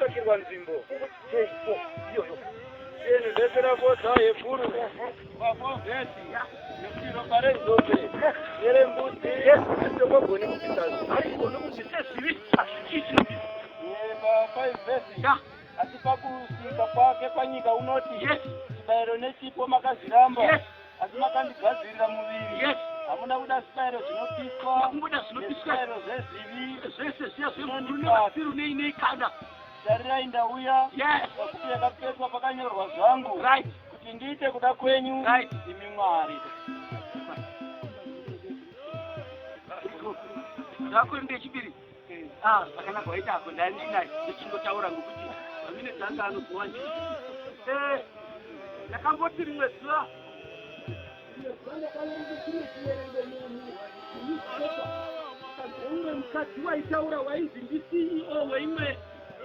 kutsvakirwa nzvimbo. Teipo iyoyo. Eni vhesi rafodza Hebhuru pa4 vhesi nekuti ropa renzombe nerembudzi haritongogoni kubvisa zvivi. Harigoni kubvisa zvivi, hazvichii chinobvisa. Pa5 vhesi asi pakusika kwake panyika unoti chibayiro nechipo makazviramba asi makandigadzirira muviri. Hamuna kuda zvibayiro zvinopiswa Makungoda zvinopiswa. nezvibayiro zvezvivi Zvese zviya zvemhuru nematsiru nei nei kana. Tarirai ndauya pabhuku yakapetwa pakanyorwa zvangu kuti ndiite kuda kwenyu imi Mwari. Zvako ndechipiri. Ah, zvakanaka waita ako ndandinaye ndichingotaura ngokuti pamine dzanga anogowa ndii. Eh, ndakamboti rimwe zuva umwe mukadzi waitaura wainzi ndiCEO weimwe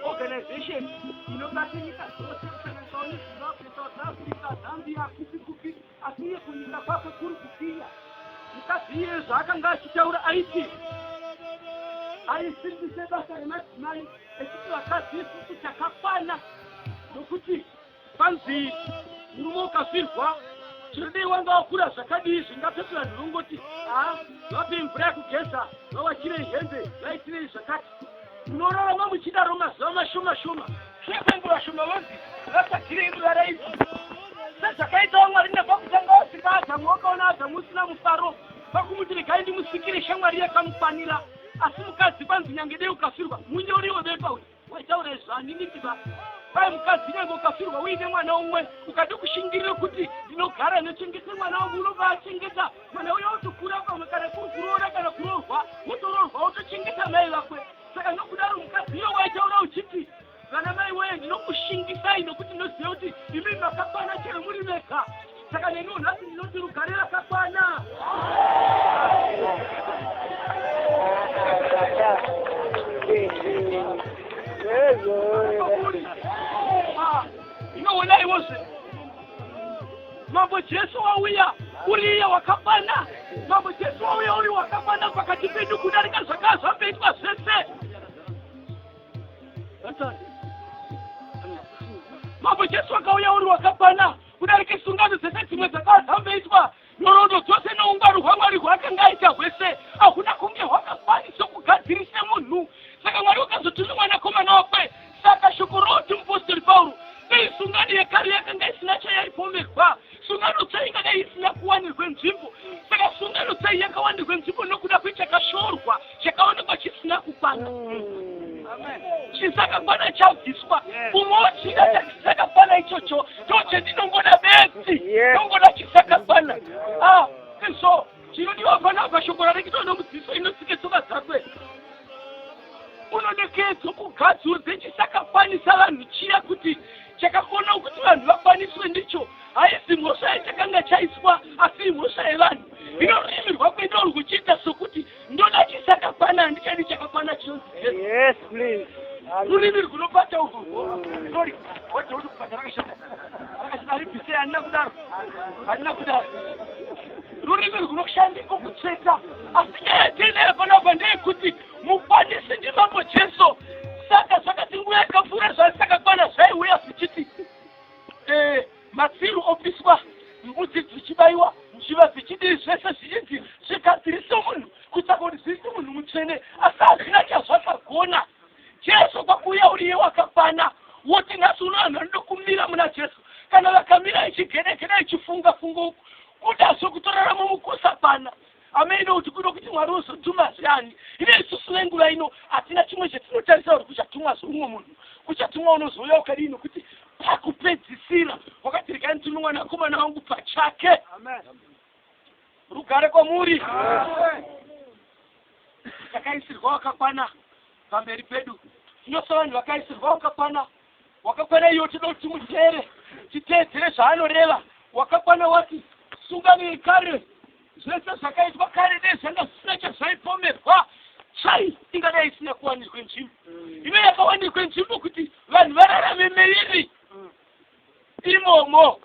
organization inobata nyika dzose kusanganisawo neZimbabwe, South Africa, Zambia, kupi kupi, asi iye kunyika kwakwe kuri kuKenya. Mukadzi iye zvaakanga achitaura aiti aisimbise basa remadzimai echiti vakadzi isusu takakwana nokuti kwanzi murume ukafirwa chero dei wanga wakura zvakadii zvingapetwe vanhu vongoti haa vapei mvura yekugeza, vawachirei hembe, vaitirei zvakati. Munorarama muchidaro mazuva mashoma shoma, shure kwenguva shoma vonzi vatsvagirei muraraidzi sezvakaitawo Mwari nepakutanga wasika Adhamu. Wakaona Adhamu usina mufaro pakumuti regai ndimusikire shamwari yakamukwanira. Asi mukadzi kwanzi nyange dei ukafirwa, munyori webepa uyu waitaura izvo handiniti ba kwai mukadzi nyange ukafirwa uine mwana umwe ukade kushingirira kuti ndinogara nochengete mwana wangu, unobaachengeta mwana uyo otokura, pamwe kana kuri kuroora kana kuroorwa, wotoroorwa wotochengeta mai vakwe. Saka nokudaro mukadzi iyo waitaura uchiti vana mai woye ndinokushingisai nokuti ndinoziva kuti imi makakwana chero muri vega. Saka neniwo nhasi ndinoti rugare rakakwana. Inoona iwozve Mambo Jesu wauya uri iye wakakwana. Mambo Jesu wauya uri wakakwana pakati pedu kudarika zvakava zvamboitwa zvese. Mambo Jesu wakauya uri wakakwana kudarika sungano dzese dzimwe dzakava dzamboitwa. Nhoroondo dzose noungwaru hwaMwari hwaakanga aita hwese hahuna kunge hwakakwanisa kugadzirise munhu. Saka Mwari wakazotuma Mwanakomana wakwe. Saka shoko roti mupostori Pauro, dei sungano yekare yakanga isina chayaipomerwa, sungano tsva ingadai isina kuwanirwe nzvimbo. Saka sungano tsva iyi yakawanirwe nzvimbo nokuda kwechakashorwa chakaonekwa chisina kukwana. Chisakakwana chabviswa, umwe wochida chisakakwana ichocho. Ndochendinongoda bedzi, nongoda chisakakwana. Ah, izvo chinodiwa panapa shoko rareketwa nomudziso inotsike tsoka dzakwe unonekedzo kugadzurudze chisakakwanisa vanhu chiya kuti chakakona kuti vanhu vakwaniswe ndicho. Haisi mhosva yachakanga chaiswa, asi imhosva yevanhu. Ino rurimi rwakwe ndorwuchiita sokuti ndoda chisakakwana, handichadi chakakwana chinonzi Jesu. Yes, please. Rurimi rwunobata urwu. Sorry, wadza kuti kubata rakashata, rakashata, haribvise. Handina kudaro, handina kudaro. Rurimi rwunoshandiko kutsveta, asi nyaya yatinayo panapa ndeyekuti mukwanisi ndiMambo Jesu. Saka zvakati nguva yakapfuura zvasakakwana zvaiuya zvichiti matsiru opiswa, mbudzi dzichibayiwa, njiva dzichidii, zvese zvichinzi zvigadzirise munhu, kutsvaka kuti zviise munhu mutsvene, asi hazvina chazvakagona. Jesu kwakuuya uriye wakakwana woti nhasi uno vanhu vanoda kumira muna Jesu. Kana vakamira ichigedegeda ichifunga funga uku kudazvo kutorarama mukusakwana amene kuti kuno kuti Mwari uzotuma zveani. Ine isusu venguva ino hatina chimwe chetinotarisa kuti kuchatumwa zveumwe munhu, kuchatumwa unozouya ukadii, nokuti pakupedzisira wakati regai nditume mwanakomana wangu pachake. Rugare kwamuri. Takaisirwa wakakwana pamberi pedu. Tinosa vanhu vakaisirwa wakakwana. Wakakwana iyo toda kuti timuteere, titeedzere zvaanoreva. Wakakwana wati sungano yekare, zvese zvakaitwa kare dei zvanga zvisina chazvaipomerwa, chai ingadai isina kuwanirwe nzvimbo. Ino yakawanirwe nzvimbo kuti vanhu vararame meiri imomo.